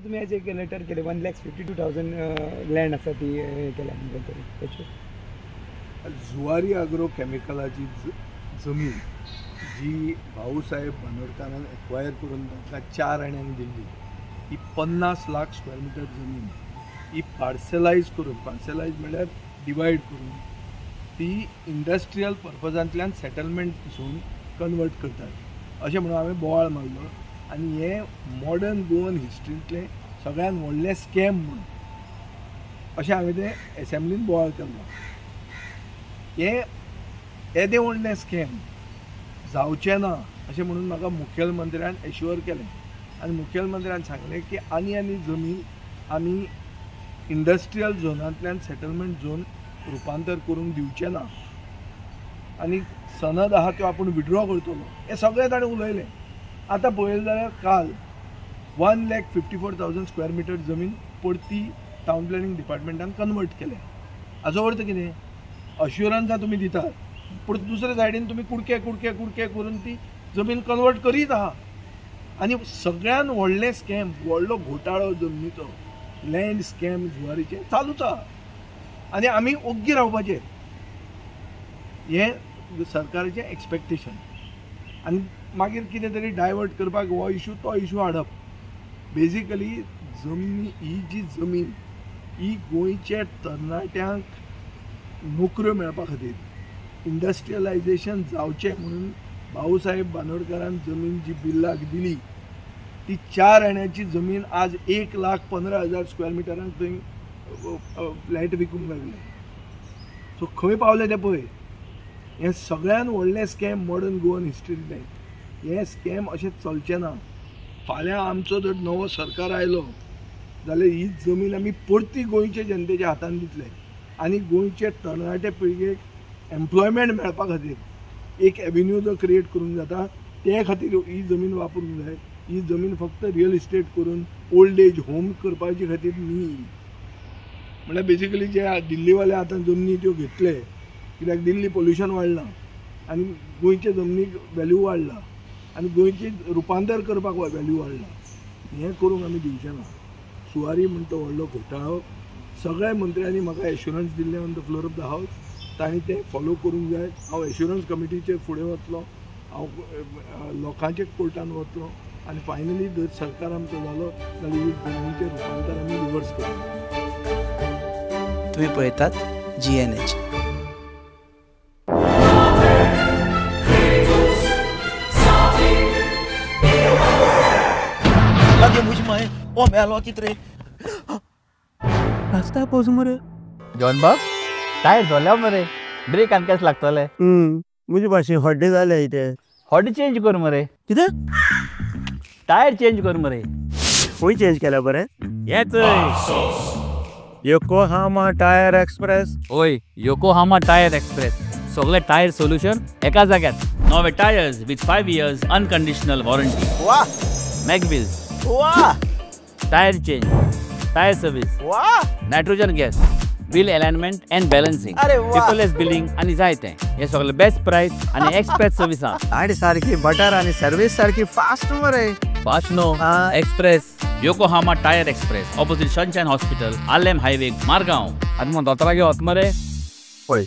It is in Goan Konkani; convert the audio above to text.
तुमी आज एक लेटर केलें 1,52,000 लँड आसा ती केल्या म्हणटा तरी तेचेर जुवारी आग्रो केमिकलाची जमीन जी भाऊसाहेब बांदोडकारान एक्वायर करून तांकां 4 आण्यांक दिल्ली ही 50 लाख स्क्वेअर मिटर जमीन ही पार्सेलायज करून, पार्सेलायज म्हळ्यार डिवायड करून ती इंडस्ट्रियल पर्पजांतल्यान सेटलमेंट झोन कन्वर्ट करतात अशें म्हणून हांवें बोवाळ मारलो. आनी हें मॉडर्न गोवन हिस्ट्रींतलें सगळ्यान व्हडलें स्कॅम म्हणून अशें हांवें तें एसेंब्लीन बोवाळ केल्लो. हें येदें व्हडलें स्कॅम जावचें ना अशें म्हणून म्हाका मुखेलमंत्र्यान एश्युअर केलें आनी मुखेलमंत्र्यान सांगलें की आनी आनी जमीन आमी इंडस्ट्रियल झोनांतल्यान सेटलमेंट झोन रुपांतर करूंक दिवचें ना आनी सनद आहा त्यो आपूण विड्रॉ करतलो, हें सगळें ताणें उलयलें. आतां पळयलें जाल्यार काल 1,54,000 स्क्वेअर मिटर जमीन परती टावन प्लॅनिंग डिपार्टमेंटान कन्वर्ट केल्या. हाजो अर्थ कितें, अश्युरन्सां तुमी दितात पूण दुसरे सायडीन तुमी कुडके कुडके कुडके करून ती जमीन कन्वर्ट करीत आहा. आनी सगळ्यान व्हडलें स्कॅम, व्हडलो घोटाळो जमनीचो, लँड स्कॅम जुवारीचें चालूच आहा आनी आमी ओग्गी रावपाचें हें सरकाराचें एक्सपेक्टेशन. आनी मागीर कितें तरी डायवर्ट करपाक हो इशू तो इशू हाडप. बेजिकली जमनी ही जी जमीन ही गोंयच्या तरणाट्यांक नोकऱ्यो मेळपा खातीर इंडस्ट्रियलायझेशन जावचें म्हणून भाऊसाहेब बांदोडकारान जमीन जी बिल्लाक दिली ती 4 आण्याची जमीन आज 1,15,000 स्क्वेअर मिटरांक थंय फ्लॅट विकूंक लागले. सो खंय पावले ते पळय. हें सगळ्यान व्हडलें स्कॅम मॉडर्न गोवन हिस्ट्रींतलें. हें स्कॅम अशें चलचें ना. फाल्यां आमचो जर नवो सरकार आयलो जाल्यार ही जमीन आमी परती गोंयचे जनतेच्या हातान दितले आनी गोंयचे तरणाटे पिळगेक एम्प्लॉयमेंट मेळपा खातीर एक एव्हेन्यू जो क्रिएट करूंक जाता ते खातीर ही जमीन वापरूंक जाय. ही जमीन फक्त रियल इस्टेट करून ओल्ड एज होम करपाचे खातीर न्ही. म्हणल्यार बेसिकली जे दिल्लीवाले आतां जमनी त्यो घेतले कित्याक दिल्ली पोल्युशन वाडलां आनी गोंयचे जमनीक वेल्यू वाडला आनी गोंयचे रुपांतर करपाक वेल्यू वाडला. हें करूंक आमी दिवचें ना. सुवारी म्हणटा व्हडलो घोटाळो. सगळ्या मंत्र्यांनी म्हाका एश्युरन्स दिल्लें on the floor of the house, तांणी तें फॉलो करूंक जाय. हांव एश्युरन्स कमिटीचेर फुडें वतलो, हांव लोकांचे कोर्टान वतलो आनी फायनली जर सरकार आमचो जालो जाल्यार ही जमनीचें रुपांतर आमी रिवर्स करतले. तुमी पळयतात GNH. ओ मेलो कित रे रस्ता पोज मरे जॉन बाब टायर जाल्या मरे, ब्रेक आनी कशें लागतले. म्हजे भाशेन हड्डे जाले इथे. हड्डे चेंज कर मरे. कितें टायर चेंज कर मरे. खंय चेंज केल्या बरें? हेच योकोहामा टायर एक्सप्रेस. ओय योकोहामा टायर एक्सप्रेस, सगळे टायर सोल्युशन एका जाग्यार. नवे tyres with 5 years unconditional warranty. वा मॅगव्हील्स. वा tyre change, tyre service, वा nitrogen gas, wheel alignment and balancing, paperless billing आनी जायते. हे सगळे बेस्ट प्राइस आनी एक्सप्रेस सर्विसा. आनी सारकी बटर आनी सर्वीस सारकी फास्ट मरे. Fast no express. Yokohama tyre express, opposite Sunshine hospital, Arlem highway, Margao. आतां मग दोतोरागे वत मरे. पळय